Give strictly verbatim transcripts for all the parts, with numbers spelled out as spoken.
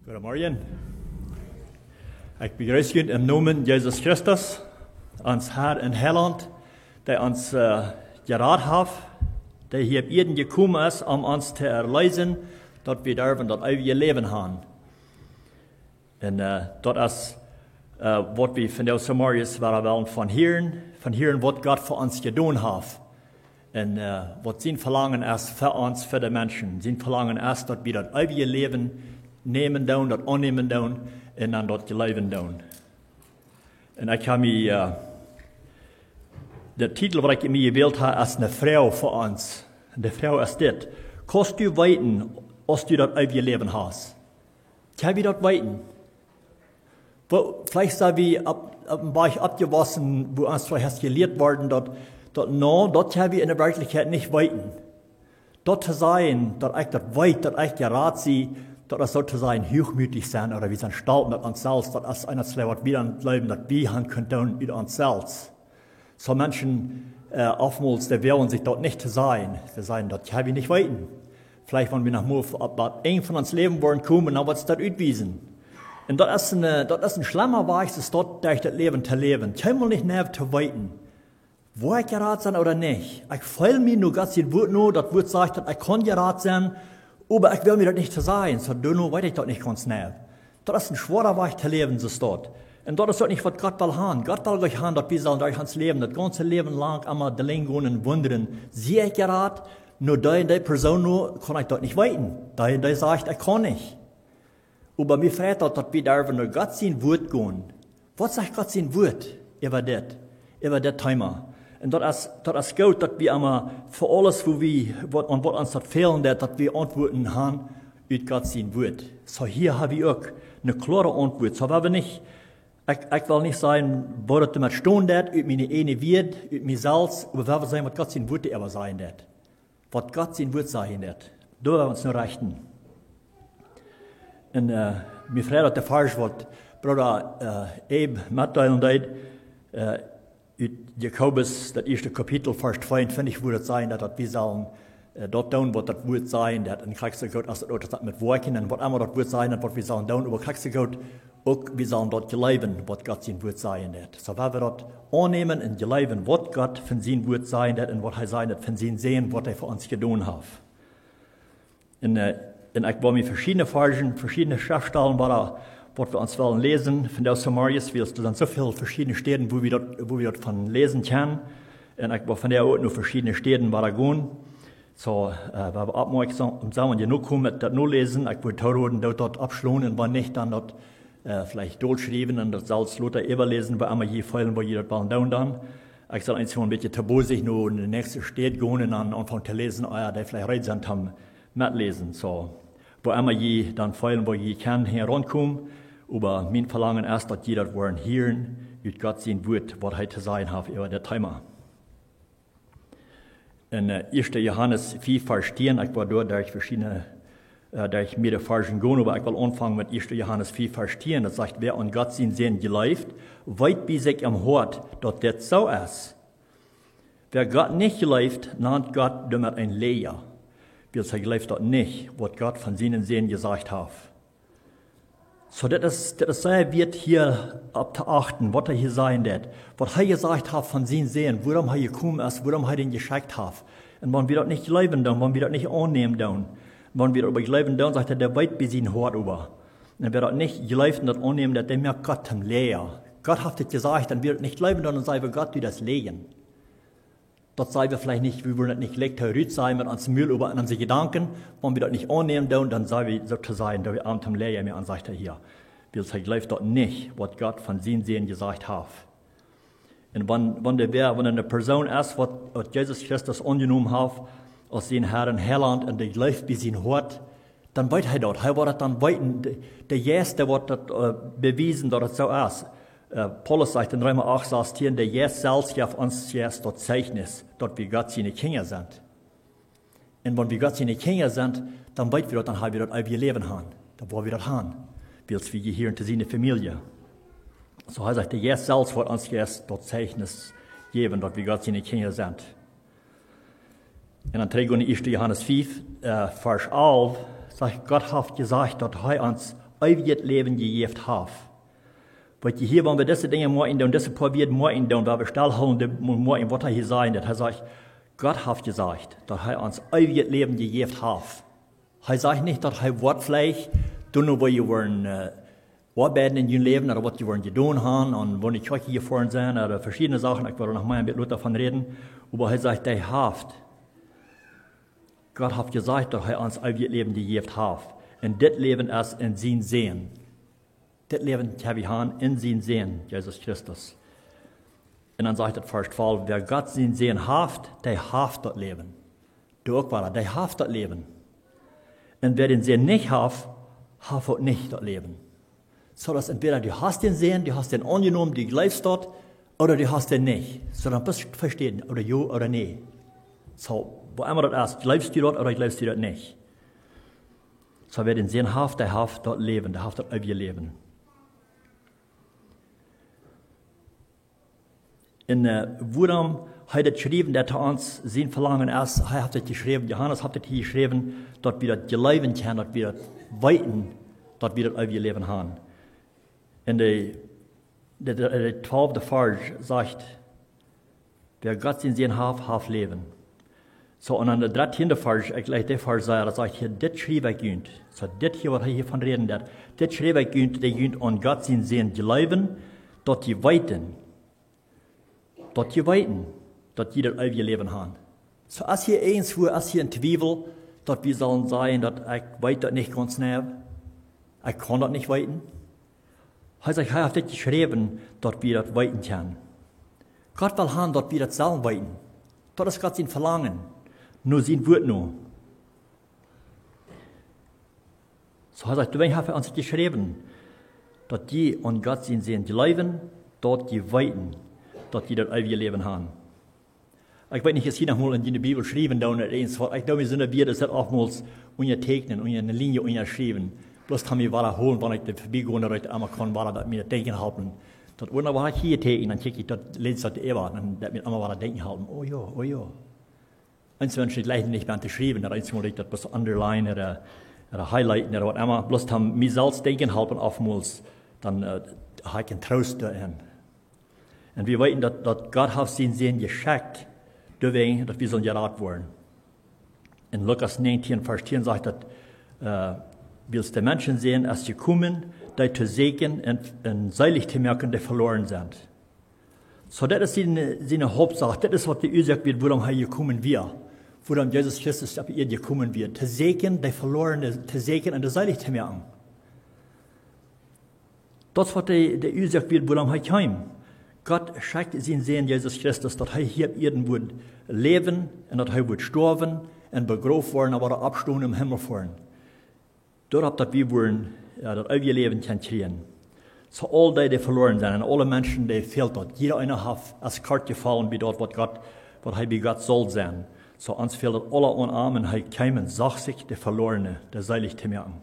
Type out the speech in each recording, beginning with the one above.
Goodemorjen. Ekj bejreess junt em Nomen Jesus Christus, ons Herr un Heilaunt, dee ons, äh, jerat haft, dee hia opp Ieed jekomen es, om ons to erleesen, daut wie derwen daut eewje Läwen haben. Un, äh, daut es, äh, waut wie von dise Morjes wellen von hieren, von hieren, waut Gott fa ons jedonen haft. Un, äh, waut sien Velangen es fa ons, fa de Menschen. Sien Velangen es, daut wie daut eewje Läwen nämen doonen, daut aunnämen doonen un dan daut jleewen doonen. Un ekj hab mie, äh, de Titel, waut ekj mie jewält hab, es ne Froag fa ons. Un de Froag es dit: Kaust du weeten, aus du daut eewje Läwen hast? Kjenn wie daut weeten? Woo, veleicht sent wie opp, opp een Wajch oppjewossen, wua ons veleicht es jelieet worden, daut, daut, no, daut kjenn wie en de Werkjlichkjeit nich weeten. Daut to sajen, daut ekj daut weet, daut ekj jerat sie, daut es sotosajen huachmootich sennen, ooda wie sent stolt met ons selfst, daut es een Deel, waut wie dan jleewen, daut wie haben kunt doonen ut ons selfst. Soo Menschen, äh, oftmols, dee woagen sikj daut nich to sajen. Dee sajen, daut kjenn wie nich weeten. Veleicht, wan wie noch mol opp daut Enj von ons Läwen woaren komen, dan woat sikj daut utwiesen. Un daut es een, äh, daut es een schlemma Wajch, es daut derch daut Läwen to läwen. Kjeenmol nich nau to weeten, woa ekj jerat sie ooda nich. Ekj feel mie no Gott sien Wuat no, daut Wuat sajcht, daut ekj kaun jerat sennen, oba ekj woag mie daut nich to sajen, soo doano weet ekj daut nich gaunz nau. Daut es een schwoara Wajch to läwen, soo es daut. Un daut es uk nich, waut Gott well haben. Gott well nich haben, daut wie sellen derch ons Läwen, daut gaunze Läwen lang emma de Lenj gonen un wundren, sie ekj jerat? No dee un dee Persoon no kaun ekj daut nich weeten. Dee un dee sajcht, ekj kaun nich. Oba mie freit daut, daut wie derwen no Gott sien Wuat gonen. Waut sajcht Gott sien Wuat äwa dit, äwa dit Thema? Un daut es, daut es goot, daut wie emma fa aules, wua wie, waut, aun waut ons daut fälen deit, daut wie Auntwuaten haben ut Gott sien Wuat. Soo hia hab wie uk ne kloare Auntwuat. Soo wie haben nich, ekj, ekj well nich sajen, woo daut doamet stonen deit, ut miene ieejne Wieed, ut mie selfst, oba wie haben seenen, waut Gott sien Wuat doaräwa sajen deit. Waut Gott sien Wuat sajen deit. Doa woa wie ons no rechten. Un, äh, mie freit daut de Varsch, waut Brooda, äh, Abe metdeelen deed, äh, ut Jakobus, daut ieeschte Kapitel, Varsch tweeuntwintich, wua daut sajcht, daut, daut wie sellen, äh, daut doonen, waut daut Wuat sajen deit. Un krakjt soo goot aus daut uk daut met woakjen un waut emma daut Wuat sajen deit, waut wie sellen doonen, oba krakjt soo goot uk, wie sellen daut jleewen, waut Gott sien Wuat sajen deit. Soo, wan wie daut aunnämen un jleewen, waut Gott von sien Wuat sajen deit un waut hee sajen deit von sienen Sän, waut hee fa ons jedonen haft. Un, äh, un ekj well mie veschiedne Varschen, veschiedne Schreftstalen, waut, waut wie ons wellen läsen, von dise Morjes, wiels doa sent soo väl veschiedne Städen, wua wie daut, wua wie daut von läsen kjennen. Un ekj well von doa uk no veschiedne Städen wada gonen. Soo, äh, wie haben oppmoakjsom, om sajen, jie nu komen met daut noläsen. Ekj wudd toroden, daut daut oppschlonen, un wan nich, dan daut, äh, veleicht dolschriewen un daut selfst lota äwaläsen, wua emma jie feelen, wua jie daut wellen doonen dan. Ekj saul eefach een bät to bosich no de näakjste Städ gonen un dan aunfangen to läsen, ah jo, dee veleicht reed sent om metläsen. Soo, wua emma jie dan feelen, wua jie kjennen hia raunkomen, oba mien Velangen es, daut jie daut woaren hieren, ut Gott sien Wuat, waut hee to sajen haft äwa daut Thema. En, äh, ieeschte Johanes fief, Varsch tieen, ekj woa doa derch veschiedne, äh, derch mea Varschen gonen, oba ekj well aunfangen met ieeschte Johanes fief, Varsch tieen. Daut sajcht: Wäa aun Gott sien Sän jleeft, weet bie sikj em Hoat, daut dit soo es. Wäa Gott nich jleeft, nant Gott doamet een Läajna, wiels hee jleeft daut nich, waut Gott von sienen Sän jesajcht haft. Soo, dit es, dit es sea wieet hia opp to achten, waut hee hia sajen deit. Waut hee jesajcht haft von sienen Sän, wuarom hee jekomen es, wuarom hee dän jeschekjt haft. Un wan wie daut nich jleewen doonen, wan wie daut nich aunnämen doonen, wan wie daut oba jleewen doonen, sajcht hee, dee weet bie sien Hoat äwa. Un wäa daut nich jleeft un daut aunnämen deit, dee moakt Gott toom Läajna. Gott haft dit jesajcht, un wan wie daut nich jleewen doonen, dan sajen wie: Gott, du deist läajen. Daut sajen wie veleicht nich, wie wellen daut nich jlikj rut sajen met ons Mul, oba en onse Jedanken, wan wie daut nich aunnämen doonen, dan sajen wie sotosajen, daut wie am toom Läajna moaken, sajcht hee hia. Wiels hee jleeft daut nich, waut Gott von sienen Sän jesajcht haft. Un wan, wan doa wäa, wan eene Persoon es, waut, waut Jesus Christus aunjenomen haft aus sienen Herr un Heilaunt, un dee jleeft bie sien Hoat, dan weet hee daut. Hee woat daut dan weeten. De, de Jeist, dee woat daut, äh, bewiesen, daut et soo es. Äh, Paulus sajcht en Reema acht sastieen: De Jeist selfst jeft ons Jeist daut Zeichnis, daut wie Gott siene Kjinja sent. Un wan wie Gott siene Kjinja sent, dan weet wie daut, dan ha wie daut eewje Läwen han. Dan woa wie daut han. Wiels wie jehieren to siene Famielje. Soo hee sajcht, de Jeist selfst woat ons Jeist daut Zeichnis jäwen, daut wie Gott siene Kjinja sent. Un dan trigj en ieeschte Johanes fief, äh, Varsch alf, sajcht: Gott haft jesajcht, daut hee ons eewjet Läwen jejäft haft. Waut je hia, wan wie dise Dinja moaken doonen, dise poa Wieed moaken doonen, wan wie stellhoolen, dee mo-, moaken, waut hee hia sajen deit. Hee sajcht, Gott haft jesajcht, daut hee ons eewjet Läwen jejäft haft. Hee sajcht nich, daut hee woat veleicht doonen, woo jie woaren, äh, oabeiden en jun Läwen, ooda waut jie woaren jedonen haben, un woo jie Kjoakj jefoaren sent, ooda veschiedne Sachen, ekj woa noch mea een bät lota von räden. Oba hee sajcht, hee haft. Gott haft jesajcht, daut hee ons eewjet Läwen jejäft haft. Un dit Läwen es en sienen Sän. Dit Läwen kjenn wie haben en sienen Sän, Jesus Christus. Un dan sajcht daut Varsch twalf, wäa Gott sienen Sän haft, dee haft daut Läwen. Du uk, wada, dee haft daut Läwen. Un wäa dän Sän nich haft, haft uk nich daut Läwen. Soo daut entwäda du hast dän Sän, du hast dän aunjenomen, du jleefst daut, ooda du hast dän nich. Soo dan best du veschräwen, ooda jo ooda nä. Soo, woo emma daut es, jleefst du daut ooda jleefst du daut nich. Soo, wäa dän Sän haft, dee haft daut Läwen, dee haft daut eewje Läwen. Un, äh, wuarom hee daut schreef, daut hee ons sien Velangen es, hee haft daut jeschräwen, Johanes haft daut hia jeschräwen, daut wie daut jleewen kjennen, daut wie daut weeten, daut wie daut eewje Läwen haben. En de, de, de, de twalfte Varsch sajcht, wäa Gott sienen Sän haft, haft Läwen. Soo, un dan de dartieende Varsch, ekj läs dän Varsch sea, daut sajcht hia, dit schreef ekj junt. Soo, dit hia, waut hee hia von räden deit, dit schreef ekj junt, dee junt aun Gott sienen Sän jleewen, daut jie weeten, daut jie weeten, daut jie daut eewje Läwen haben. Soo, es hia irjentwua, es hia een Twiewel, daut wie sellen sajen, daut ekj weet daut nich gaunz jeneiw, ekj kaun daut nich weeten. Hee sajcht, hee haft dit jeschräwen, daut wie daut weeten kjennen. Gott well haben, daut wie daut sellen weeten. Daut es Gott sien Velangen. No sien Wuat no. Soo hee sajcht, doawäajen haft hee ons jeschräwen, daut jie aun Gott sienen Sän jleewen, daut jie weeten, daut jie daut eewje Läwen haben. Ekj weet nich, es hia noch mol en june Bibel schriewen, dan irjentwaut. Ekj doo mie soone Wieed, es daut oftmols unjatäkjnen, unja eene Linie unjaschriewen. Bloos kaun mie wada holen, wan ekj doa verbie go, daut ekj emma kaun wada daut mie daut denkjen halpen. Daut woat noch waut hia jetäkjent, dan kjikj ekj daut, läs ekj daut äwa, dan daut mie emma wada denkjen halpen. Oh jo, oh jo. Eenje Menschen jleichen nich mea to schriewen, daut eensjemol ekj daut bloos underline ooda, ooda highlighten ooda waut emma. Bloos om mie selfst denkjen halpen oftmols, dan, äh, hab ekj een Troost doaraun. Un wie weeten daut, daut Gott haft sienen Sän jeschekjt, doawäajen daut wie sellen jerat woaren. En Lukas näajentieen, Varsch tieen sajcht daut, äh, wiels de Menschensän es jekomen, dee to sieekjen un, un seelich to moaken, dee veloaren sent. Soo, daut es siene, siene Hauptsach. Daut es waut de Uasoak wia, wuarom hee jekomen wia. Wuarom Jesus Christus opp Ieed jekomen wia. To sieekjen, dee Velorne, to sieekjen un dee seelich to moaken. Daut es waut de, de Uasoak wia, wuarom hee kjeem. Gott schekjt sienen Sän Jesus Christus, daut hee hia opp Ieed wudd läwen un daut hee wudd stoawen un begroft woaren, oba oppstonen, em Himmel foaren. Doaropp, daut wie wudden, jo, daut eewje Läwen kjennen kjrieen. Soo aul dee, dee veloaren sent, un aule Menschen, dee fält daut. Jieda eena haft aus kort jefollen bie daut, waut Gott, waut hee bie Gott sull sennen. Soo ons fält daut aula aun am, un hee kjeem un sach sikj de Velorne, dee seelich to moaken.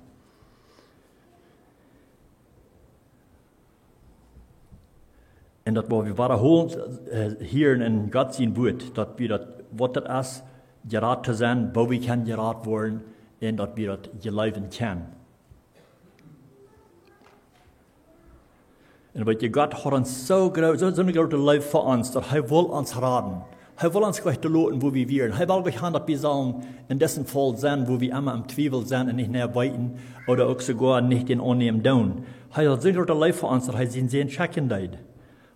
Un daut woa wie wadaholen, äh, hia en Gott sien Wuat, daut wie daut, waut daut es, jerat to sennen, woo wie kjennen jerat woaren, un daut wie daut jleewen kjennen. Un weet jie, Gott haud ons soo groot, soo, soone groote Leew fa ons, daut hee wull ons raden. Hee wull ons nich loten, woo wie wieren. Hee wull nich haben, daut wie sullen en disen Faul sennen, woo wie emma em Twiewel sent un nich mea weeten, ooda uk soogoa nich dän aunnämen doonen. Hee haud soone groote Leew fa ons, daut hee sienen Sän schekjen deed.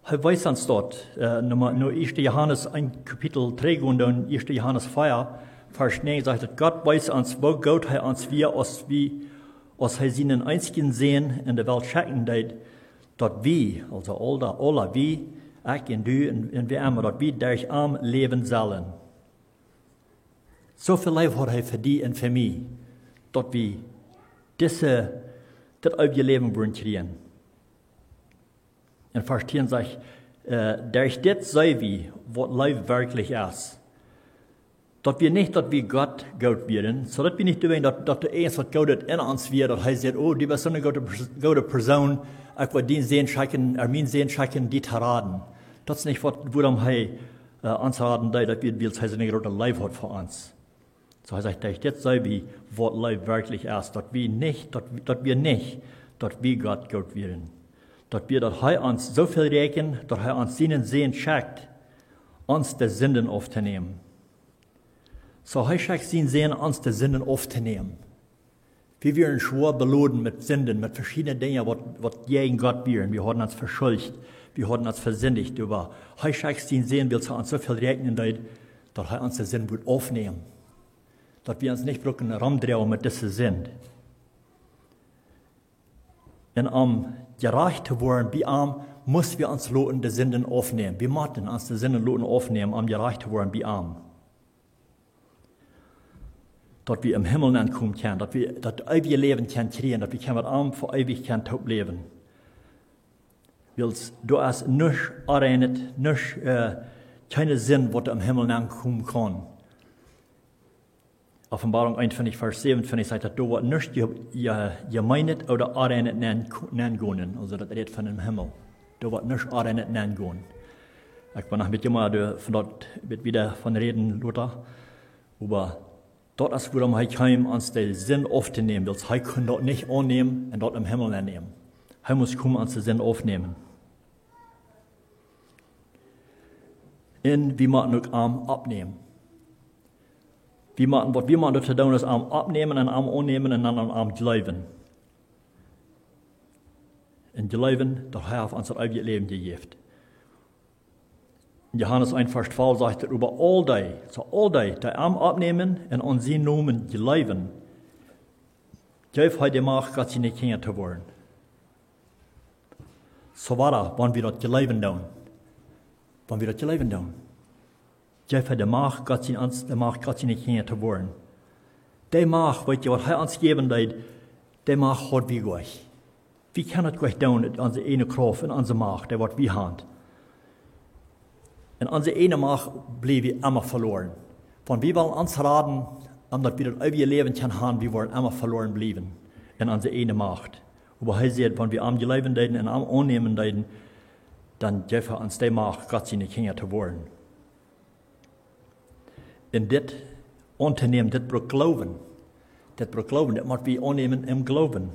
Hee wees ons daut, äh, no, no ieeschte Johanes een Kapitel trigj gonen, dan ieeschte Johanes vea, Varsch näajen sajcht daut, Gott wees ons, woo goot hee ons wia, aus wie, aus hee sienen eensjen Sän en de Welt schekjen deed, daut wie, aulsoo aul dee, aula wie, ekj un du un, un wie emma, daut wie derch am läwen sellen. Soo väl Leew haud hee fa die un fa mie, daut wie dise, daut eewje Läwen wudden kjrieen. En Varsch tieen sajcht, äh, derch dit see wie, waut Leew werkjlich es. Daut wie nich, daut wie Gott goot wieren, soo daut wie nich doawäajen, daut, daut doa irjent waut Goodet en ons wia, daut hee säd, oh, du best soone goode Pers-, goode Persoon, ekj well dienen Sän schekjen, äh, mienen Sän schekjen, die to raden. Daut es nich waut, wuarom hee, äh, ons raden deed, daut wie, wiels hee soone groote Leew haud fa ons. Soo hee sajcht, derch dit see wie, waut Leew werkjlich es, daut wie nich, daut, daut wie nich, daut wie Gott goot wieren. Daut wia, daut hee ons soo väl räakjent, daut hee ons sienen Sän schekjt, ons de Sinden auftonämen. Soo, hee schekjt sienen Sän, ons de Sinden auftonämen. Wie wieren schwoa beloden met Sinden, met veschiedne Dinja, waut, waut jäajen Gott wieren. Wie hauden ons veschuldicht, wie hauden ons vesindicht, oba hee schekjt sienen Sän, wiels hee ons soo väl räakjnen deed, daut hee ons de Sind wudd aufnämen. Daut wie ons nich bruckten romdroagen met dise Sind. Un om jerajcht to woaren bie am, must wie ons loten de Sinden aufnämen. Wie motten ons de Sinden loten aufnämen, om jerajcht to woaren bie am. Daut wie em Himmel aunkomen kjennen, daut wie daut eewje Läwen kjennen kjrieen, daut wie kjennen met am fa eewich kjennen toop läwen. Wiels doa es nuscht onreinet, nuscht, äh, kjeene Sind, waut em Himmel aunkomen kaun. Openboarunk eenuntwintich, Varsch säwenuntwintich sajcht daut, doa woat nuscht je-, je-, jemeenet ooda onreinet nenn-, nenngonen. Aulsoo daut rät von dän Himmel. Doa woat nuscht onreinet nenngonen. Ekj woa noch met junt mol doa von daut, met wieda von räden, lota. Oba daut es wuarom hee kjeem, ons de Sind auftonämen, wiels hee kunn daut nich aunnämen un daut em Himmel aunnämen. Hee must komen, ons de Sind aufnämen. Un wie motten uk am oppnämen. Wie motten, waut wie motten doa to doonen, es am oppnämen un am aunnämen un dan aun am jleewen. Un jleewen, daut hee haft ons daut eewje Läwen jejäft. En Johanes eent, Varsch twalf sajcht et, äwa aul dee, soo aul dee, dee am oppnämen un aun sienen Nomen jleewen, jeef hee de Macht, Gott siene Kjinja to woaren. Soo wada, wan wie daut jleewen doonen. Wan wie daut jleewen doonen. Jeef hee de Macht, Gott sien, ons de Macht, Gott siene Kjinja to woaren. De Macht, weet jie, waut hee ons jäwen deed, de Macht haud wie goanich. Wie kjennen daut goanich doonen, ut onse ieejne Krauft un onse Macht, dee waut wie haben. En onse ieejne Macht bliew wie emma veloaren. Wan wie wellen ons raden, om daut wie daut eewje Läwen kjennen haben, wie woaren emma veloaren bliewen en onse ieejne Macht. Oba hee sajcht, wan wie am jleewen deeden un am aunnämen deeden, dan jeef hee ons de Macht, Gott siene Kjinja to woaren. Un dit auntonämen, dit brukt Gloowen. Dit brukt Gloowen, dit mott wie aunnämen em Gloowen.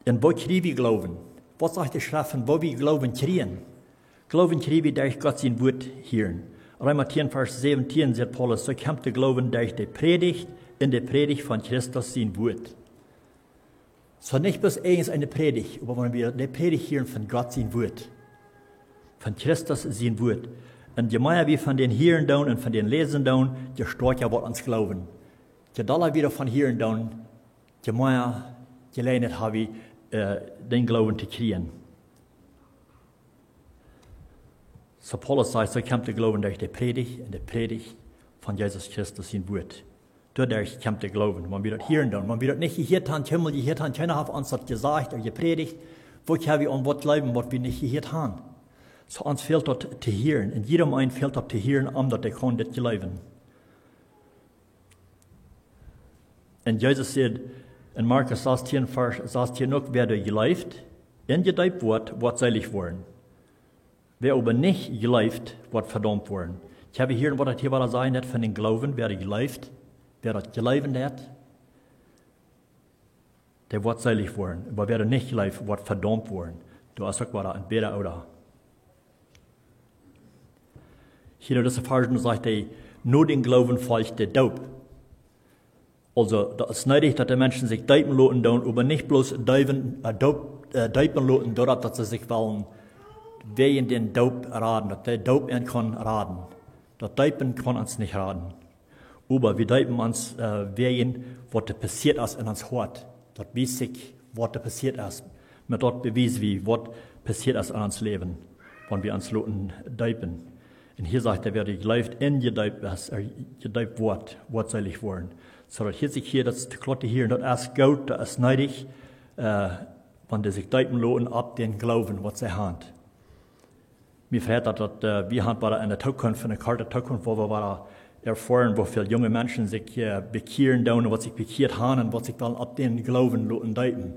Un woo kjrie wie Gloowen? Waut sajcht de Schreft von woo wie Gloowen kjrieen? Gloowen kjrie wie derch Gott sien Wuat hieren. Reema tieen, Varsch säwentieen sajcht Paulus, soo kjemt de Gloowen derch de Prädicht un de Prädicht von Christus sien Wuat. Soo nich bloos irjent eene Prädicht, oba wan wie de Prädicht hieren von Gott sien Wuat, von Christus sien Wuat. Un je mea wie von dän hieren doonen un von dän läsen doonen, je stoakja woat ons Gloowen. Je dolla wie doavon hieren doonen, je mea Jeläajenheit ha wie, äh, dän Gloowen to kjrieen. Soo Paulus sajcht, soo kjemt de Gloowen derch de Prädicht un de Prädicht von Jesus Christus sien Wuat. Doaderch kjemt de Gloowen, wan wie daut hieren doonen. Wan wie daut nich jehieet haben, kjeenmol jehieet haben, kjeena haft ons daut jesajcht ooda jeprädicht, woo kjenn wie aun waut jleewen, waut wie nich jehieet haben? Soo ons fält daut to hieren. Un jiedem eenen fält daut to hieren, om daut hee kaun dit jleewen. Un Jesus sajcht en Markus sastieen, Varsch sastieen uk, wäa doa jleeft un jedeept woat, woat seelich woaren. Wäa oba nich jleeft, woat vedaumt woaren. Ekj hab hia waut daut hia wada sajen deit von dän Gloowen, wäa doa jleeft, wäa daut jleewen deit, dee woat seelich woaren. Oba wäa doa nich jleeft, woat vedaumt woaren. Doa es uk wada een bäta Oda. Hia en dise Varsch sajcht hee, no dän Gloowen folcht de Doop. Aulsoo, daut es needich, daut de Menschen sikj deepen loten doonen, oba nich bloos deepen, äh, doop-, äh, deepen loten, doaderch daut see sikj wellen wäajen dän Doop raden, daut de Doop an kaun raden. Daut Deepen kaun ons nich raden. Oba wie deepen ons, äh, wäajen waut doa passieet es en ons Hoat. Daut wiest sikj, waut doa passieet es. Met daut bewies wie, waut passieet es en ons Läwen, wan wie ons loten deepen. Un hia sajcht hee, wäa doa jleeft un jedeept es, äh, jedeept woat, woat seelich woaren. Soo daut hia sikj hia daut to kloa to hieren, daut es goot, daut es needich, äh, wan dee sikj deepen loten opp dän Gloowen, waut see haben. Mie freit daut, daut, äh, wie haben wada en de Tookunft, en de korte Tookunft, wua wie wada erfoaren, woo väl junge Menschen sikj, äh, bekjieren doonen, waut sikj bekjieet haben un waut sikj dan opp dän Gloowen loten deepen.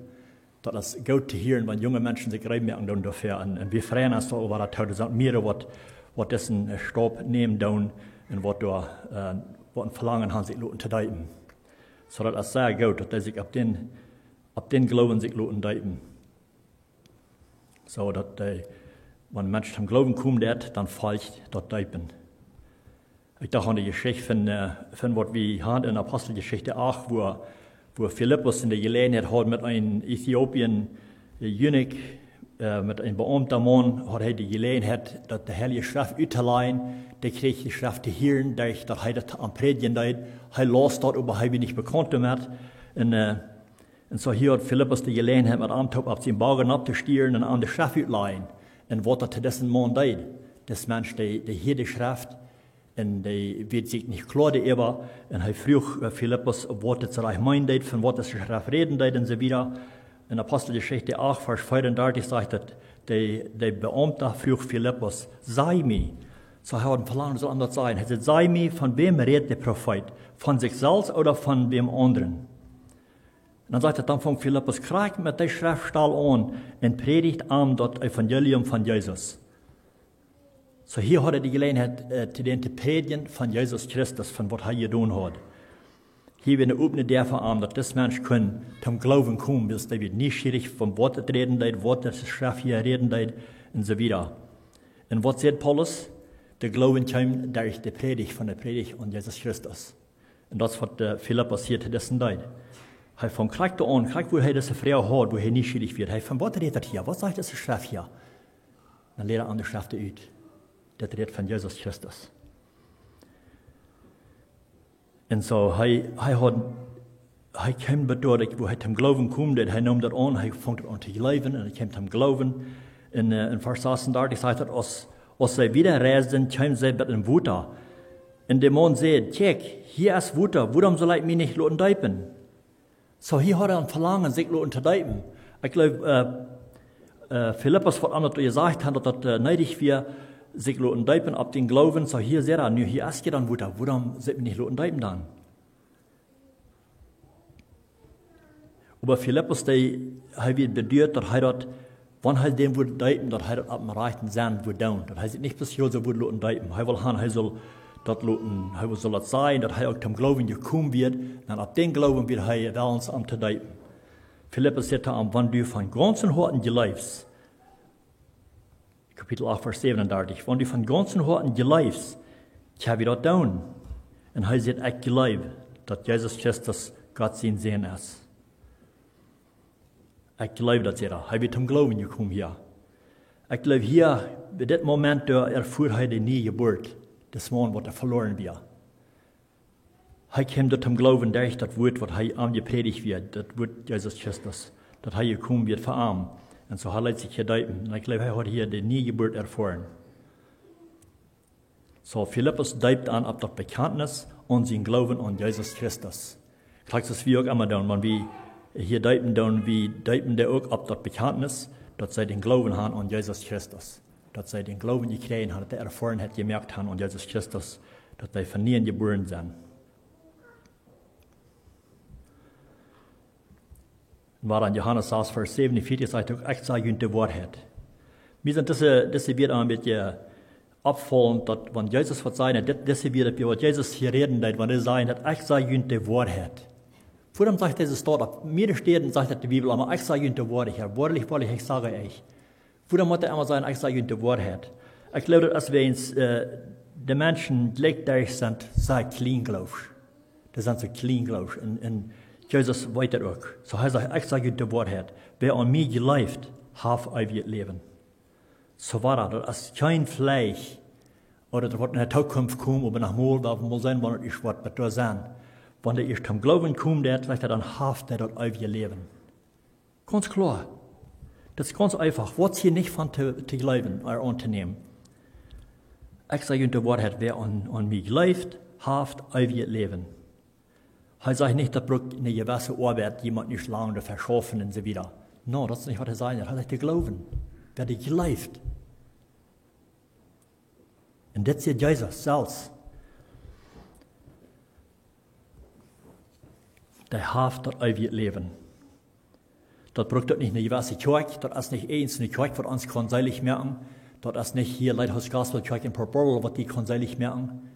Daut es goot to hieren, wan junge Menschen sikj reed moaken doonen doafäa. Un, un wie freien ons doa äwa daut, doa sent mearere waut, waut disen, äh, Staup nämen doonen un waut doa, äh, waut een Velangen haben, sikj loten to deepen. Soo daut es sea goot, daut dee sikj opp dän, opp dän Gloowen sikj loten deepen. Soo daut dee, wan een Mensch toom Gloowen komen deit, dan folcht daut Deepen. Ekj docht aun de Jeschicht von, äh, von waut wie hauden en Aposteljeschicht acht, wua, wua Filippus en de Jeläajenheit haud met een Äthiopien, äh, Eunuch, äh, met een Beaumta Maun, haud hee de Jeläajenheit, daut de Heilje Schreft uttolajen, dee kjrieech de Schreft to hieren, derch daut hee daut aum Prädjen deed. Hee laus daut, oba hee wia nich bekaunt doamet. Un, äh, un soo hia haud Filippus de Jeläajenheit, met am toop opp sienen Boagen opptostieren un am de Schreft uttolajen. Un waut daut to disen Maun deed, dis Mensch, dee, dee hieed de Schreft, un dee wia sikj nich kloa doaräwa. Un hee fruach, äh, Filippus, waut daut soo rajcht meenen deed, von waut dise Schreft räden deed un soo wieda. En Aposteljeschicht acht, Varsch veeaundartich sajcht daut, de, de Beaumta fruach Filippus: "Saj mie." Soo hee haud een Velangen, saul am daut sajen. Hee säd: "Saj mie, von wäm rät de Profeet? Von sikj selfst ooda von wäm aundren?" Un dan sajcht et, dan funk Filippus krakjt met de Schreftstäd aun un prädicht am daut Evangelium von Jesus. Soo hia haud hee de Jeläajenheit, äh, to dän to prädjen von Jesus Christus, von waut hee jedonen haud. Hia wia eene opne Däa fa am, daut dis Mensch kunn toom Gloowen komen, wiels dee wia nieschierich, von waut et räden deed, waut de Schreft hia räden deed, un soo wieda. Un waut sajcht Paulus? De Gloowen kjeem derch de Prädicht, von de Prädicht aun Jesus Christus. Un daut es waut, äh, Filippus hia to disen deed. Hee funk krakjt aun, krakjt wua hee dise Froag haud, wua hee nieschierich wia. Hee: "Von waut rät daut hia? Waut sajcht dise Schreft hia?" Dan läd hee am de Schreft ut. Daut rät von Jesus Christus. Un soo, hee, hee haud, hee kjeem bat doa, wua hee toom Gloowen kjeem, daut hee neem daut aun, hee funk daut aun to jleewen un hee kjeem toom Gloowen. En, äh, en Varsch sasuntachtig sajcht et: "Aus, aus see wieda reisden, kjeemen see bie een Wota. Un de Maun säd: 'Kjikj, hia es Wota, wuarom saul ekj mie nich loten deepen?'" Soo, hia haud hee een Velangen, sikj loten to deepen. Ekj jleew, äh, äh, Filippus, waut am daut jesajcht haud, daut daut, äh, needich wia, sikj loten deepen opp dän Gloowen. Soo, hia sajcht hee: "Nu, hia es je dan Wota, wuarom saul ekj mie nich loten deepen dan?" Oba Filippus, dee, hee wia beduat, daut hee daut, wan hee dän wudd deepen, daut hee daut opp dän rajchten Senn wudd doonen. Daut hee sikj nich bloos soo wudd loten deepen. Hee wull han, hee sull daut loten, hee sull daut sajen, daut hee uk toom Gloowen jekomen wia, dan opp dän Gloowen wia hee wellens am to deepen. Filippus säd to am: "Wan du von gaunzem Hoaten jleefst", Kapitel acht, Varsch siebenunddreißig: "Wan du von gaunzem Hoaten jleefst, kjenn wie daut doonen." Un hee sajcht: "Ekj jleew, daut Jesus Christus Gott sien Sän es." Ekj jleew daut, sajcht hee. Hee wia toom Gloowen jekomen hia. Ekj jleew, hia, bie dit Moment, doa erfua hee de niee Jeburt, dis Maun, waut hee veloaren wia. Hee kjeem doa toom Gloowen derch daut Wuat, waut hee am jeprädicht wia, daut Wuat Jesus Christus, daut hee jekomen wia fa am. Un soo haud hee sikj jedeept. Un ekj jleew, hee haud hia de niee Jeburt erfoaren. Soo, Filippus deept an opp daut Bekjantnis un sienen Gloowen aun Jesus Christus. Krakjt soo aus wie uk emma doonen, wan wie hia deepen doonen, wie deepen dee uk opp daut Bekjantnis, daut see dän Gloowen han aun Jesus Christus. Daut see dän Gloowen jekjräajen han, daut dee Erfoarenheit jemoakt han aun Jesus Christus, daut dee von nieem jebuaren sent. Un wada en Johanes sas, Varsch säwenunvieetich sajcht uk: "Ekj saj junt de Woarheit." Mie sent dise, dise Wieed een bät oppfaulent, daut wan Jesus waut säd, dit, dise Wieed, waut Jesus hia räden deed, wan hee säd daut: "Ekj saj junt de Woarheit." Wuarom sajcht Jesus daut? Opp mearere Städen sajcht daut de Bibel emma: "Ekj saj junt de Woarheit. Woarlich, woarlich, ekj saj junt." Wuarom mott hee emma sajen: "Ekj saj junt de Woarheit"? Ekj jleew, daut es wäajens, äh, de Menschen jlikj doa sent sea kjlien jleewsch. Dee sent soo kjlien jleewsch. Un, un Jesus weet daut uk. Soo hee sajcht: "Ekj saj junt de Woarheit. Wäa aun mie jleeft, haft eewjet Läwen." Soo woa, daut es kjeen Fleesch, ooda daut woat en de Tookunft komen, oba noch mol, daut mol sennen, wan et es, woat daut doa sennen. Wan dee ieescht toom Gloowen komen deit, sajcht hee, dan haft dee daut eewje Läwen. Gaunz kloa. Daut es gaunz eefach. Waut es hia nich von to, to jleewen, ooda auntonämen? "Ekj saj junt de Woarheit, wäa aun, aun mie jleeft, haft eewjet Läwen." Hee sajcht nich, daut brukt eene jewesse Oabeit, jie motten nich lang doafäa schaufen un soo wieda. No, daut es nich, waut hee sajcht. Hee sajcht, de Gloowen, wäa dee jleeft. Un dit sajcht Jesus selfst. Dee haft daut eewje Läwen. Daut brukt uk nich eene jewesse Kjoakj, daut es nich eene Kjoakj, waut ons kaun seelich moaken. Daut es nich hia Lighthouse Gospel Kjoakj en Port Royal, waut die kaun seelich moaken.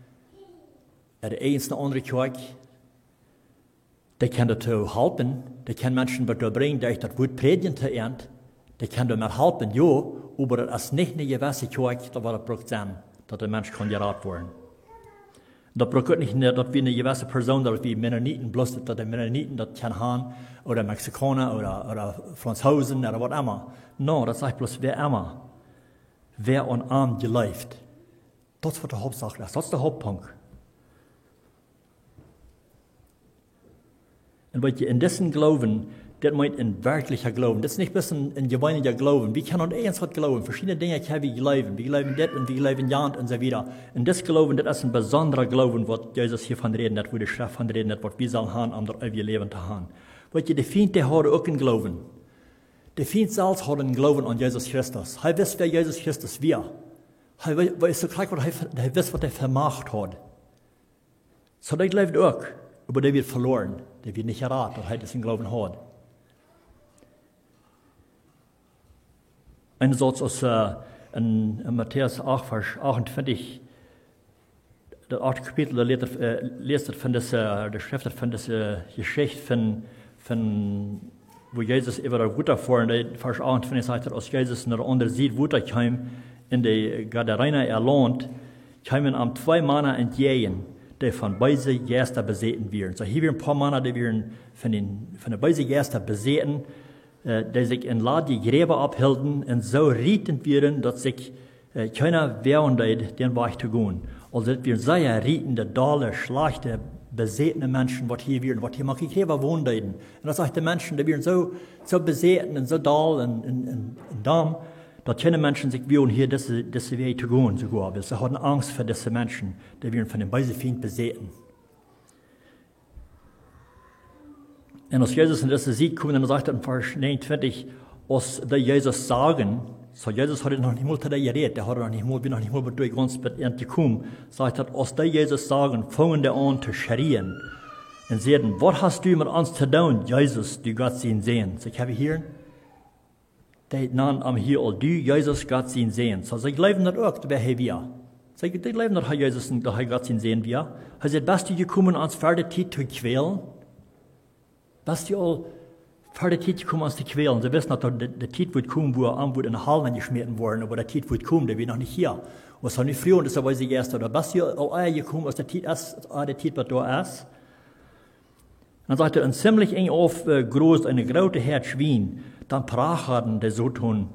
Ooda eene aundre Kjoakj. Dee kjennen doatoo halpen, dee kjennen Menschen waut doa brinjen, derch daut Wuat prädjen to an. Dee kjennen doamet halpen, jo, oba daut es nich eene jewesse Kjoakj, daut waut daut brukt sennen, daut de Mensch kaun jerat woaren. Daut brukt nich, daut wie eene jewesse Persoon, daut wie Mennoniten, bloos daut de Mennoniten daut kjennen haben, ooda Mexikauna, ooda, ooda Franzoosen, ooda waut emma. No, daut sajcht bloos wäa emma. Wäa aun am jleeft. Daut es waut de Hauptsach es, daut es de Hauptpunkt. Un weet jie, en disen Gloowen, daut meent een werkjlicha Gloowen. Daut es nich bloos een, een jeweenlicha Gloowen. Wie kjennen aun irjent waut gloowen. Veschiedne Dinja kjenn wie jleewen. Wie jleewen dit un wie jleewen jant un soo wieda. Un dis Gloowen, daut es een besondra Gloowen, waut Jesus hia von räden deit, wua de Schreft von räden deit, waut wie sellen haben, om daut eewje Läwen to haben. Weet jie, de Fient, dee haud uk een Gloowen. De Fient selfst haud een Gloowen aun Jesus Christus. Hee wist, wäa Jesus Christus wia. Hee we-, wees soo krakjt, waut hee, hee wist, waut hee fa Macht haud. Soo, dee jleewd uk, oba dee wia veloaren, dee wia nich jerat, daut hee disen Gloowen haud. Een Sauz aus, äh, en, en Matäus acht, Varsch achtuntwintich, daut achte Kapitel, doa läst et, äh, läst et von dise, de Schreft von dise Jeschicht von, von wua Jesus äwa daut Wota foaren deed, Varsch achtuntwintich sajcht et, aus Jesus no de aundre Sied Wota kjeem, en de Gadarena äa Launt, kjeemen am twee Mana entjäajen, dee von beese Jeista besäten wieren. Soo, hia wieren een poa Mana, dee wieren von de, von de beese Jeista besäten, äh, dee sikj en ladje Jräwa opphilden un soo rietend wieren, daut sikj äh, kjeena woagen deed, dän Wajch to gonen. Aulsoo daut wieren sea rietende, dolle, schlajchte, besätne Menschen, waut hia wieren, waut hia mank de Jräwa wonen deeden. Un daut sajcht de Menschen, dee wieren soo, soo besäten un soo doll un, un, un, un domm, daut kjeene Menschen sikj woagen hia dise, dise Wäaj to gonen, soogoa. Wiels see hauden Angst fa dise Menschen, dee wieren von dän beesen Fient besäten. Un aus Jesus en dise Sied kjeem, dan sajcht et en Varsch näajenuntwintich, aus dee Jesus sagen, soo Jesus haud noch nich mol to dee jerät, dee haud noch nich mol, wia noch nich mol bat doa gaunz bat an jekomen, sajcht et, aus dee Jesus sagen, fungen dee aun to schrieen un säden: "Waut hast du met ons to doonen, Jesus, du Gott sien Sän?" Soo, ekj hab hia Dee nand am hia aul: "Du, Jesus, Gott sien Sän." Soo, see jleewden daut uk, wäa hee wia. See, dee jleewden daut hee Jesus, daut hee Gott sien Sän wia. Hee säd: "Best du jekomen, ons ver de Tiet to kjwälen? Best du aul ver de Tiet jekomen, ons to kjwälen?" See wisten, daut de, de Tiet wudd komen, wua hee wudd en de Hal nenjeschmäten woaren, oba de Tiet wudd komen, dee wia noch nich hia. Aus hee nu fruach, daut see weeten, daut: "Best du aul ea jekomen, aus de Tiet es, aus de Tiet waut doa es?" Dan sajcht et: "Un ziemlich enj auf, äh, grosd eene groote Häad Schwien, dan prachaden de Soton",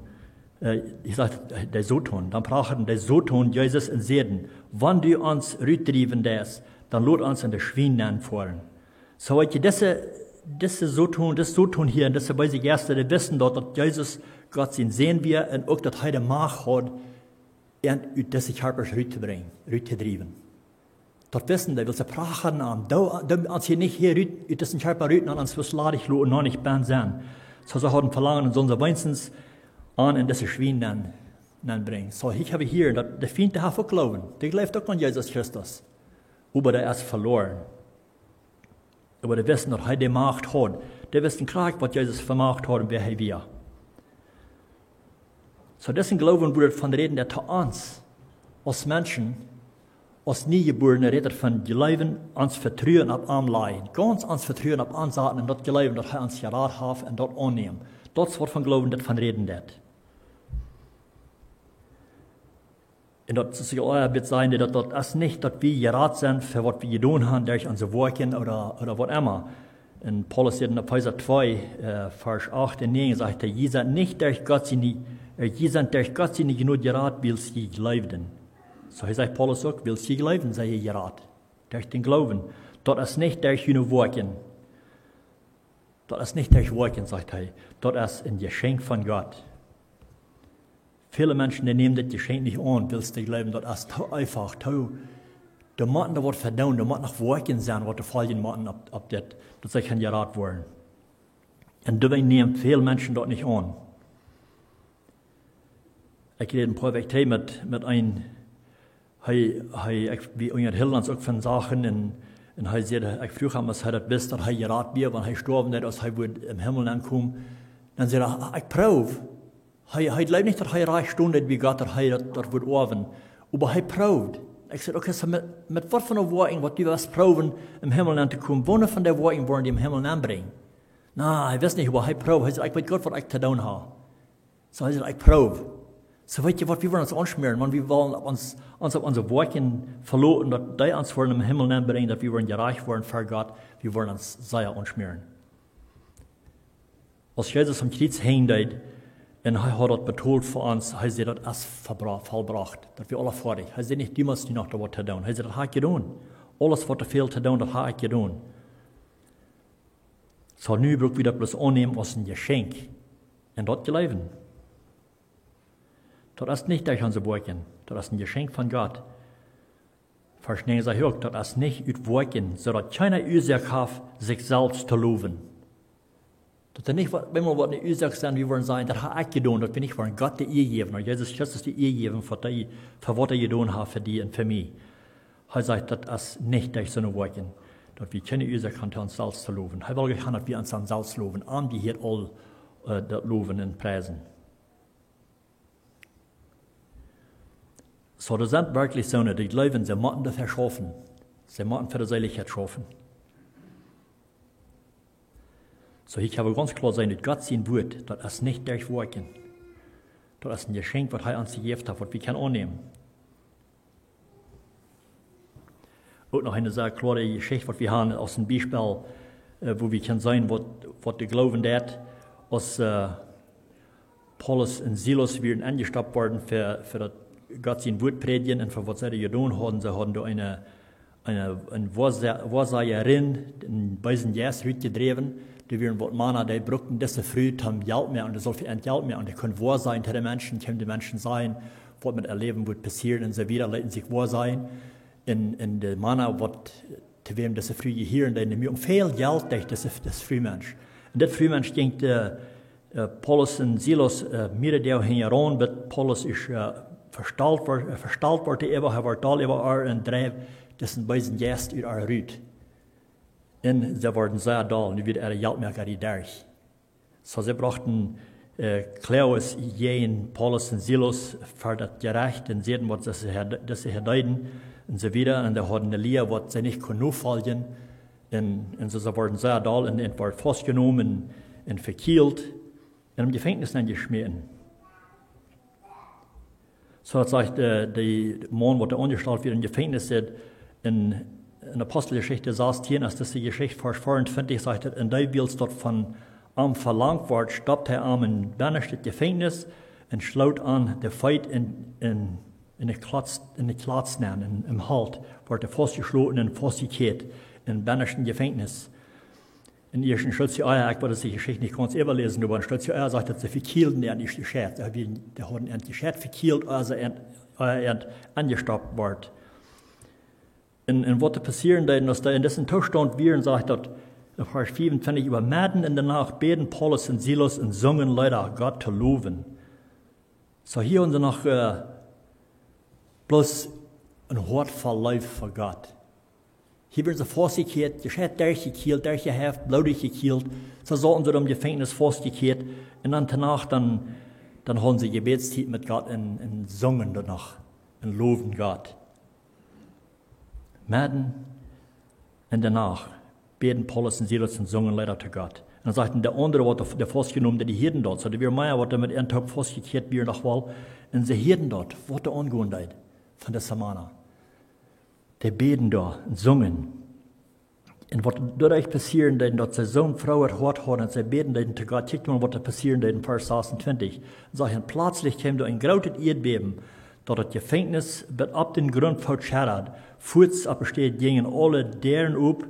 äh, ekj saj, de Soton, dan prachaden de Soton Jesus un säden: "Wan du ons rutdriewen deist, dan lot ons en de Schwien nenfoaren." Soo, weetst du, dise, dise Soton, dise Soton hia un dise beese Jeista, dee wisten daut, daut Jesus Gott sien Sän wia un uk daut hee de Macht haud, an ut dise Kjarpasch rut to brinjen, rut to driewen. Daut wisten dee, wiels see prachaden am: "Doo, doo ons hia nich hia rut, ut disen Kjarpa rut, no ons wist ladich loten, no nich bennen sennen." Soo, see hauden Velangen, un sullen see weens an en dise Schwien nenn, nenn brinjen. Soo, ekj hab hia, daut de Fient, dee haft uk Gloowen. Dee jleeft uk aun Jesus Christus. Oba dee es veloaren. Oba dee wisten, daut hee de Macht haud. Dee wisten krakjt, waut Jesus fa Macht haud un wäa hee wia. Soo, disen Gloowen wudd et von räden, daut to ons, aus Menschen, aus Niejebuarne, rät et von jleewen, ons Vetruen opp am lajen. Gaunz ons Vetruen opp am saten un daut jleewen, daut hee ons jerat haft, un daut aunnämen. Daut es waut von Gloowen daut von räden deit. Un daut es jo uk een bät sennen, daut, daut es nich, daut wie jerat sent fa waut wie jedonen haben, derch onse Woakjen ooda, ooda waut emma. Un Paulus sajcht en Efeesa twee, äh, Varsch acht un näajen, sajcht hee: "Jie sent nich derch Gott siene, äh, jie sent derch Gott siene Jnod jerat, wiels jie jleewden." Soo, hee sajcht, Paulus uk: "Wiels jie jleewden, sent jie jerat." Derch dän Gloowen. "Daut es nich derch june Woakjen." Daut es nich derch Woakjen, sajcht hee. Daut es een Jeschenkj von Gott. Väle Menschen, dee nämen dit Jeschenkj nich aun, wiels dee jleewen, daut es too eefach, too, doa mott noch waut vedoonen, doa mott noch Woakjen sennen, waut doa foljen motten opp, opp dit, daut see kjennen jerat woaren. Un doawäajen nämen väle Menschen daut nich aun. Ekj räd een poa Wäakj trigj met, met een, hee, hee, ekj, wie unjahilden ons uk von Sachen un, un hee säd, ekj fruach am, aus hee daut wist, daut hee jerat wia, wan hee stoawen deed, aus hee wudd em Himmel aunkomen. Dan säd hee: "Ah, ekj proow." Hee, hee jleewd nich, daut hee rajcht stunt bie Gott, daut hee daut, daut wudd oawen. Oba hee proowd. Ekj säd: "Okay, so met, met waut fa eene Woakjen, waut du west proowen, em Himmel auntokomen, woone von dee Woakjen woaren die em Himmel aunbrinjen?" Na, hee wist nich, oba hee proowd. Hee säd: "Ekj weet goot, waut ekj to doonen hab." So hee säd: "Ekj proow." So, weet jie waut, wie woaren ons aunschmäaren, wan wie wellen ons, ons opp onse Woakjen veloten, daut dee ons woaren em Himmel aunbrinjen, daut wie woaren jerajcht woaren ver Gott, wie woaren ons sea aunschmäaren. Aus Jesus aum Kjriez henjen deed, un hee haud daut betolt fa ons, hee säd: "Daut es vebra-, vollbrocht." Daut wia aules foadich. Hee säd nich: "Du motst nu noch doa waut to doonen." Hee säd: "Daut hab ekj jedonen. Aules, waut doa fält to doonen, daut hab ekj jedonen." So, nu bruck wie daut bloos aunnämen aus een Jeschenkj. Un daut jleewen. Daut es nich derch onse Woakjen. Daut es een Jeschenkj von Gott. Varsch näajen sajcht uk: "Daut es nich ut Woakjen, soo daut kjeena Uasoak haft, sikj selfst to lowen." Daut doa nich waut, bie mol waut eene Uasoak es, wie woaren sajen: "Daut hab ekj jedonen." Daut wie nich woaren Gott de Ea jäwen, ooda Jesus Christus de Ea jäwen, fa waut hee, fa waut hee jedonen haft fa die un fa mie. Hee sajcht: "Daut es nich derch soone Woakjen, daut wie kjeene Uasoak haben, ons selfst to lowen." Hee well nich haben, daut wie ons dan selfst lowen. Am jehieet aul, äh, daut Lowen un Priesen. So, doa sent werkjlich soone, dee jleewen, see motten doafäa schaufen. See motten fa de Seelichkjeit schaufen. So, hia kjenn wie gaunz kloa seenen, daut Gott sien Wuat, daut es nich derch Woakjen. Daut es een Jeschenkj, waut hee ons jejäft haft, waut wie kjennen aunnämen. Uk noch eene sea kloare Jeschicht, waut wie haben aus een Biespel, äh, wua wie kjennen seenen, waut, waut de Gloowen deit, aus, äh, Paulus un Silas wieren aunjestopt worden fa, fa daut Gott sien Wuat prädjen un fa waut see doa jedonen hauden. See hauden doa eene, eene, eene Woasa-, Woasajerin, een beesen Jeist rutjedräwen. Doa wieren waut Mana, dee bruckten dise Fru toom Jelt moaken, un dee sull fa an Jelt moaken. Un dee kunn woasajen to de Menschen, kunn de Menschen sajen, waut met äa Läwen wudd passieren un soo wieda, leeten sikj woasajen. Un, un de Mana, waut to wäm dise Fru jehieed, dee muak väl Jelt derch dise, dise Frumensch. Un dit Frumensch jinkj, äh, äh, Paulus un Silas, äh, mea Doag hinjaraun, bat Paulus es, äh, vestalt wort, äh, vestalt wort äwa, hee wort doll äwa äa un dreef disen beesen Jeist ut äa rut. Un see worden sea doll, nu wia äa Jeltmoaka derch. So, see brochten, äh, Kloages jäajen Paulus un Silas ver daut Jerecht un säden, waut see hia, daut see hia deeden un soo wieda. Un see hauden eene Lia, waut see nich kunnen nofoljen. Un, un soo, see worden sea doll un, un worden faustjenomen un, un vekjielt un em Jefenkjnis nenjeschmäten. So, daut sajcht, äh, de Maun, waut doa aunjestalt wia em Jefenkjnis, sajcht en, en Aposteljeschicht sastieen, aus dise Jeschicht, Varsch veeauntwintich, sajcht et: "Un dee, wiels daut von am velangt wort, stopt hee am em bennaschte Jefenkjnis un schloot am de Feet en, en, en de Klotz, en de Klotz nenn, en, em Holt, wort hee faustjeschloten un faustjekjäat em bennaschte Jefenkjnis." En ieeschten Sturz, jo, ekj well dise Jeschicht nich gaunz äwaläsen, oba en Sturz, jo, sajcht, daut see vekjielden an äa Jeschett. Dee hauden an äa Jeschett vekjielt, aus see an, äh, an, aunjestopt wort. Un, un waut doa passieren deed, aus dee en disen Toostaunt wieren, sajcht daut en Varsch veeauntwintich: "Äwa medden en de Nacht bäden Paulus un Silas un sungen Leeda, Gott to lowen." So, hia hauden see noch, äh, bloos een Hoat voll Leew fa Gott. Hia wieren see faustjekjäat, Jeschett derchjekjielt, derchjehäft, bloodich jekjielt. See sauten doa em Jefenkjnis faustjekjäat. Un dan doano, dan, dan hauden see Jebädstiet met Gott un, un sungen doano un loowden Gott. Medden en de Nacht bäden Paulus un Silas un sungen Leeda to Gott. Un dan sajcht et, de aundre, waut doa, de faustjenomen, dee hieeden daut. So, doa wieren mea, waut doa met an toop faustjekjäat wieren noch wol. Un see hieeden daut, waut doa aungonen deed von dise Mana. Dee bäden doa un sungen. Un waut doaderch passieren deed, daut see soon frooet Hoat hauden, daut see bäden deeden to Gott. Kjikj mol, waut doa passieren deed en Varsch sasundzwanzig. Sajcht et: "Pletslich kjeem doa een grootet Ieedbäben, daut daut Jefenkjnis bat opp dän Grunt foot scheddad. Fuaz opp de Städ jinjen aule Däaren op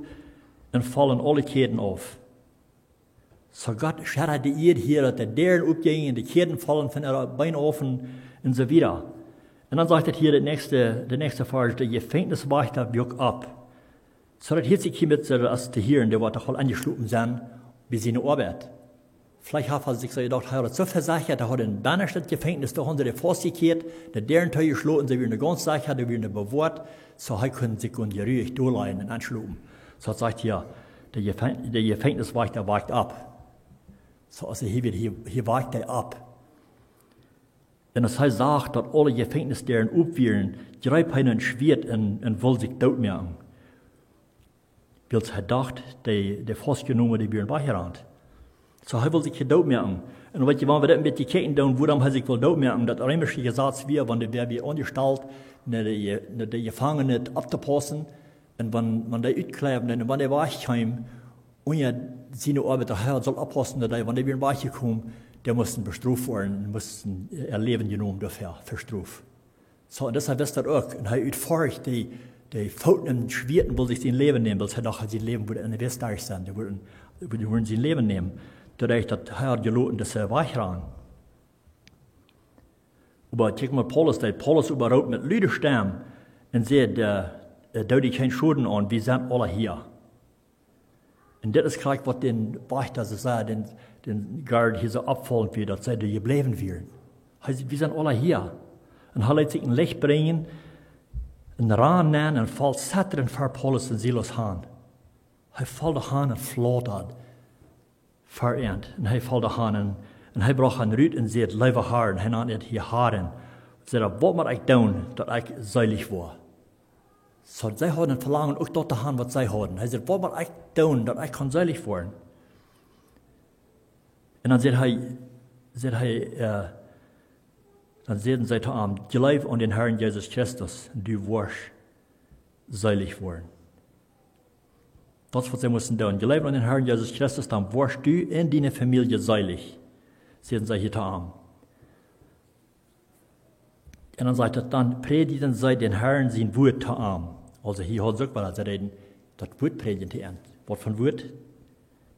un follen aule Kjäden auf." So, Gott scheddad de Ieed hia, daut de Däaren opjinjen, de Kjäden follen von äare Been auf un, un soo wieda. Un dan sajcht et hia de näakjste, de näakjste Varsch: "De Jefenkjniswajchta wuak opp." So, daut hieet sikj hia met, soo aus to hieren, dee waut doch aul aunjeschlopen sent bie siene Oabeit. Veleicht haft hee sikj soo jedocht, hee haud et soo vesechat, hee haud em bennaschte Jefenkjnis, doa hauden see dee faustjekjäat, de Däaren toojeschloten, see wieren gaunz secha, dee wieren bewoat, so hee kunn sikj jeruich doa lajen un aunschlopen. So, daut sajcht hia, de Jefenkj-, de Jefenkjniswajchta wajcht opp. So, aus hee hia wia, hia, hia wajcht hee opp. Un aus hee sach, daut aule Jefenkjnisdäaren op wieren, jreep hee een Schwieet un, un wull sikj dootmoaken. Wiels hee docht, de, de Faustjenomne, dee wieren wajchjerant. Soo, hee wull sikj dootmoaken. Un weet jie, wan wie daut een bät kjikjen doonen, wuarom hee sikj wull dootmoaken, daut reemische Jesaz wia, wan doa wäa wia aunjestalt, no de, no de Jefangene opptopaussen, un wan, wan dee utkjleewen, un wan dee wajchkjeemen, unja siene Oabeida, hee sull oppaussen, daut dee, wan dee wieren wajchjekomen, dee musten bestroft woaren un musten äa Läwen jenomen doafäa, fa Strof. Soo, un deshalb wist hee daut uk. Un hee utforscht de, de Footen em Schwieet un wull sikj sien Läwen nämen, wiels hee docht, sien Läwen wudd en de West doa sennen. Dee wudden, dee wudden sien Läwen nämen. Doaderch daut hee haud jeloten, daut hee wajchrank. Oba kjikj mol, Paulus deed. Paulus oba roopt met lude Stemm un säd, äh, äh, "Doo die kjeen Schoden aun, wie sent aula hia." Un dit es krakjt waut dän Wajchta soo säd, dän, dän Guard hia soo oppfaulent wia, daut see doa jebläwen wieren. Hee säd, "Wie sent aula hia." Un hee leet sikj een Licht brinjen, un rand nenn un foll zettrend ver Paulus un Silas han. Hee foll doa han un flautad ver an. Un hee foll doa han un, un hee brocht an rut un säd, "Leewa Har," un hee nand an hia Har. Säd hee, "Waut mott ekj doonen, daut ekj seelich woa?" Soo, see hauden een Velangen, uk daut to han, waut see hauden. Hee säd, "Waut mott ekj doonen, daut ekj kaun seelich woaren?" Un dan säd hee, säd hee, äh, dan säden see to am, "Jleew aun dän Harn Jesus Christus, un du woascht seelich woaren." Daut es waut see musten doonen. "Jleew aun dän Harn Jesus Christus, dan woascht du un diene Famielje seelich," säden see hia to am. Un dan sajcht et, dan prädjden see dän Harn sien Wuat to am. Aulsoo hia hauden see uk waut, see deeden daut Wuat prädjen to an. Waut fa Wuat?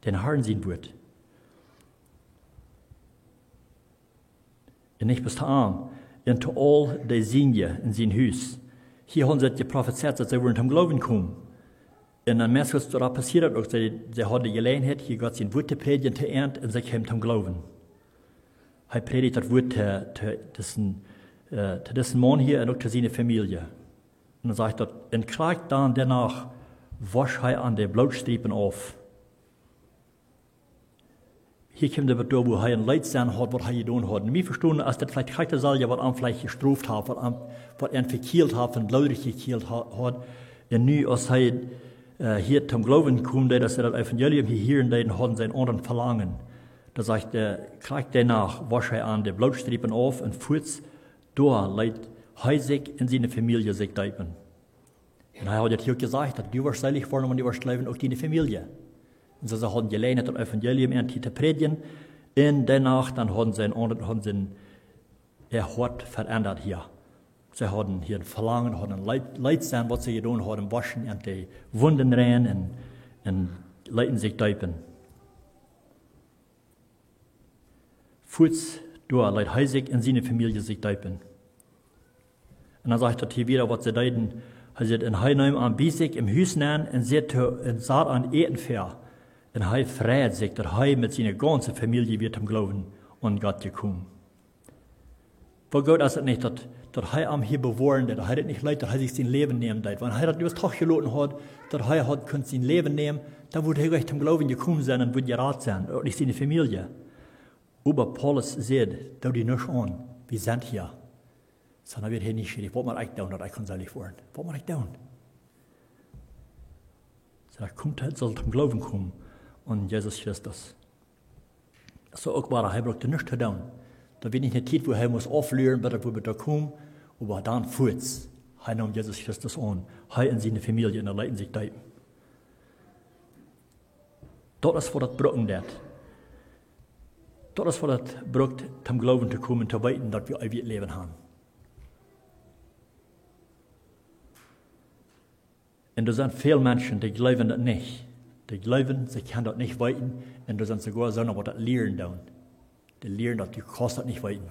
Dän Harn sien Wuat. Un nich bloos to am, un to aul de Sienje en sien Hus. Hia hauden see jeprofezeit, daut see wudden toom Gloowen komen. Un dan meist waut doa passieet uk, see, see hauden de Jeläajenheit, hia Gott sien Wuat to prädjen to an, un see kjeemen toom Gloowen. Hee prädjt daut Wuat to, to disen, äh, to disen Maun hia un uk to siene Famielje. Un dan sajcht daut, un krakjt dan doano wosch hee an de Blootstriepen auf. Hia kjemt de Betoon, woo hee een Leet sennen haud, waut hee jedonen haud. Un wie vestonen, aus daut veleicht krakjt daut selwje, waut am veleicht jestroft haud, waut am, waut am vekjielt haud, un bloodich jekjielt ha-, haud. Un nu, aus hee, äh, hia toom Gloowen kjeem, daut see daut Evangelium hia hieren deeden, hauden see een aundret Velangen. Dan sajcht hee, krakjt doano wosch hee an de Blootstriepen auf un fuaz doa leet hee sikj un siene Famielje sikj deepen. Un hee haud daut hia uk jesajcht, daut du woascht seelich woaren, wan du woascht jleewen, uk diene Famielje. Un soo, see hauden Jeläajenheit daut Evangelium an an to prädjen. Un doano dan hauden see een aundret, hauden see een, äa Hoat veendat hia. See hauden hia een Velangen, hauden een Leet, Leet sennen, waut see jedonen hauden, woschen an de Wunden rein un, un leeten sikj deepen. Fuaz doa leet hee sikj un siene Famielje sikj deepen. Un dan sajcht daut hia wada, waut see deeden. Hee säd, un hee neem am bie sikj em Hus nenn un säd to, un sad am Äten väa. Un hee freid sikj, daut hee met siene gaunze Famielje wia toom Gloowen aun Gott jekomen. Woo goot es daut nich, daut, daut hee am hia bewoaren deed, daut hee daut nich leet, daut hee sikj sien Läwen nämen deed. Wan hee daut nu toojeloten haud, daut hee haud kunt sien Läwen nämen, dan wudd hee nich toom Gloowen jekomen sennen un wudd jerat sennen, uk nich siene Famielje. Oba Paulus säd, doo die nuscht aun, wie sent hia. Sonda wia hee nich schullich, waut mott ekj doonen, daut ekj kaun seelich woaren? Waut mott ekj doonen? Soo, hee kjeem, hee saul toom Gloowen komen aun Jesus Christus. Soo uk wia, hee brukt nuscht to doonen. Daut wia nich eene Tiet, wua hee must aufluaren, bat hee wada doa kjeem, oba dan fuaz. Hee neem Jesus Christus aun. Hee un siene Famielje un leet sikj deepen. Daut es waut daut brucken deit. Daut es waut daut brukt, toom Gloowen to komen, to weeten, daut wie eewjet Läwen haben. Un doa sent väl Menschen, dee jleewen daut nich. Dee jleewen, see kjennen daut nich weeten. Un doa sent soogoa soone, waut daut lieren doonen. Dee lieren daut, du kaust daut nich weeten.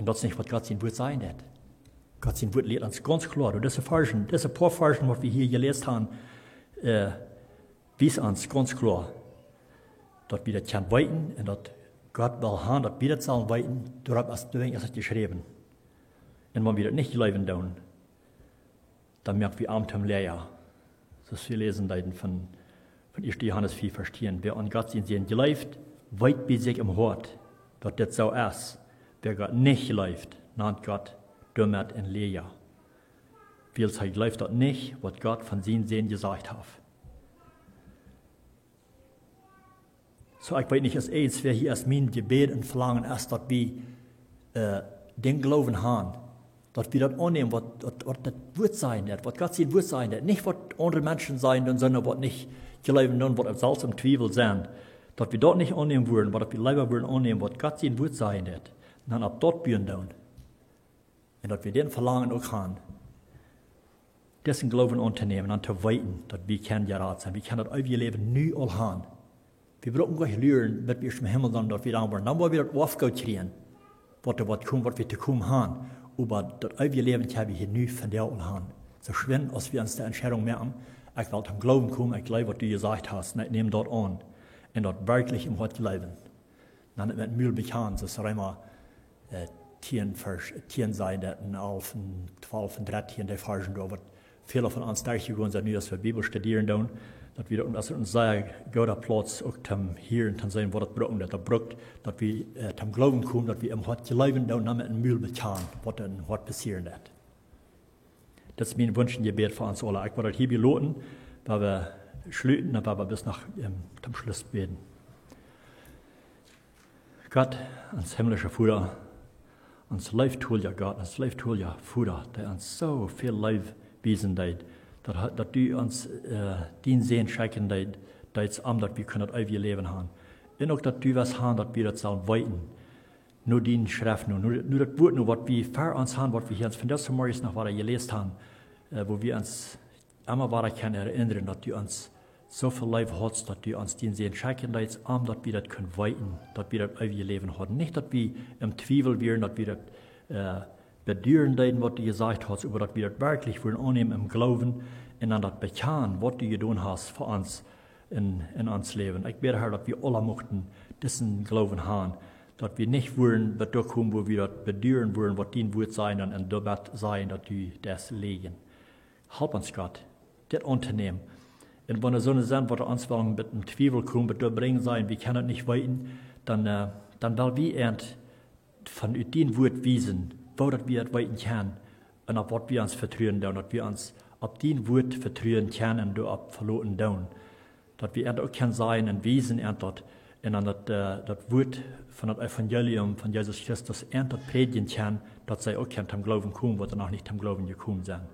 Un daut es nich, waut Gott sien Wuat sajen deit. Gott sien Wuat lieet ons gaunz kloa. Doa dise Varschen, dise poa Varschen, waut wie hia jeläst haben, äh, wiest ons gaunz kloa, daut wie daut kjennen weeten un daut Gott well haben, daut wie daut sellen weeten. Doaropp es, doawäajen es et jeschräwen. Un wan wie daut nich jleewen doonen, dan moak wie am toom Läaja. Soo aus wie läsen deeden von, von ieeschte Johanes vea, Varsch tieen. Wäa aun Gott sienen Sän jleeft, weet bie sikj em Hoat, daut dit soo es. Wäa Gott nich jleeft, nant Gott doamet en Läajna, wiels hee jleeft daut nich, waut Gott von sienen Sän jesajcht haft. Soo, ekj weet nich, aus eenswäa hia es, mien Jebäd un Velangen es, daut wie dän Gloowen han, daut wie daut aunnämen, waut daut Wuat sajen deit, waut Gott sien Wuat sajen deit. Nich waut aundre Menschen sajen doonen, sonda waut nich jleewen doonen, waut selfst em Twiewel sent. Daut wie daut nich aunnämen wudden, oba daut wie leewa wudden aunnämen, waut Gott sien Wuat sajen deit. Un dan opp daut buen doonen. Un daut wie dän Velangen uk han, disen Gloowen auntonämen, dan to weeten, daut wie kjennen jerat sennen. Wie kjennen daut eewje Läwen nu aul han. Wie bruken nich luren, bat wie em Himmel sent, daut wie dan woaren, dan woa wie daut Oafgoot kjrieen, waut doa woat komen, waut wie to komen han. Oba daut eewje Läwen kjenn wie hia nu vondoag aul han. Soo schwind aus wie ons de Entscheidunk moaken: Ekj well toom Gloowen komen, ekj jleew, waut du jesajcht hast, un ekj näm daut aun. Un daut werkjlich em Hoat jleewen. Dan met däm Mul bekjanen, soo aus Reema tieen, Varsch tieen sajcht, un alf un twalf un drettieen, dee Varschen doa, waut väle von ons derchjegonen sent, nu aus wie Bibel studieren doonen, daut wie daut, aus een sea gooda Plauz uk toom hieren, toom seenen, waut daut brukt, daut daut brukt, daut wie toom Gloowen komen, daut wie em Hoat jleewen doonen, dan met däm Mul bekjanen, waut em Hoat passieren deit. Daut es mien Wunsch un Jebäd fa ons aula. Ekj woa daut hia bie loten, woa wie schluten, un woa wie bat noch toom Schluss bäden. Gott, ons himmlischa Voda, ons leeftolja Gott, ons leeftolja Voda, dee ons soo väl Leew wiesen deed, daut du ons dien Sän schekjen deedst, om daut wie kunnen daut eewje Läwen han. Un uk daut du west han, daut wie daut sellen weeten, no diene Schreft, no daut Wuat, no waut wie ver ons han, waut wie hia ons vondoag zemorjes noch wada jeläst han, woo wie ons emma wada kjennen erinnren, daut du ons soo väl Leew haudst, daut du ons dien Sän schekjen deedst, om daut wie daut kunnen weeten, daut wie daut eewje Läwen hauden. Nich daut wie em Twiewel wieren, daut wie daut beduaren deeden, waut du jesajcht haudst, oba daut wie daut werkjlich wudden aunnämen em Gloowen un dan daut bekjanen, waut du jedonen hast fa ons en ons Läwen. Ekj bäd, Har, daut wie aula muchten disen Gloowen han, daut wie nich wudden bat doa komen, wua wie daut beduaren wudden, waut dien Wuat sajcht, un doamet sajen, daut du deist läajen. Halp ons, Gott, dit auntonämen. Un wan doa soone sent, waut ons wellen bat em Twiewel komen, bat doa brinjen, sajen, wie kjennen daut nich weeten, dan well wie ent von ut dien Wuat wiesen, woo daut wie daut weeten kjennen, un opp waut wie ons vetruen doonen, daut wie ons opp dien Wuat vetruen kjennen un doaropp veloten doonen. Daut wie ent uk kjennen sajen un wiesen ent daut, un dan daut Wuat von daut Evangelium von Jesus Christus ent daut prädjen kjennen, daut see uk kjennen toom Gloowen komen, waut doa noch nich toom Gloowen jekomen sent.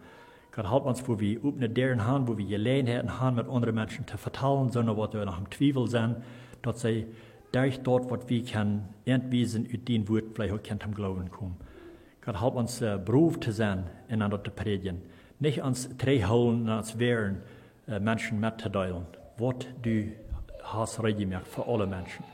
Gott, halp ons, wua wie opne Däaren han, wua wie Jeläajenheiten han, met aundre Menschen to vetalen, soone, waut doa noch em Twiewel sent, daut see derch daut, waut wie kjennen ent wiesen ut dien Wuat, veleicht uk kjennen toom Gloowen komen. Gott, halp ons, brow to sennen un dan daut to prädjen. Nich ons trigjhoolen un ons wäaren, Menschen mettodeelen, waut du hast reed jemoakt fa aule Menschen.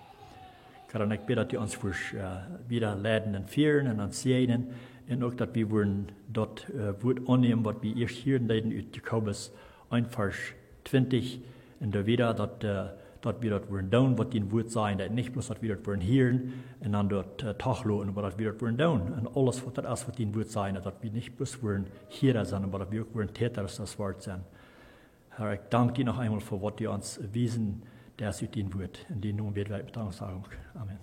Gott, un ekj bäd, daut du ons wurscht wieda leiden un fieren un ons säajnen, un uk daut wie wudden daut Wuat aunnämen, waut wie ieescht hieren deeden ut Jakobus eent, Varsch twintich, un doa wieda, daut wie daut wudden doonen, waut dien Wuat sajcht, daut nich bloos, daut wie daut wudden hieren un dan daut doch loten, oba daut wie daut wudden doonen. Un aules, waut daut es, waut dien Wuat sajcht, daut wie nich bloos wudden Hiera sennen, oba daut wie uk wudden Täta daut Wuat sennen. Har, ekj dank die noch eemol fa waut du ons wiesen deist ut dien Wuat. En dienen Nomen bäd wie met Danksagunk. Amen.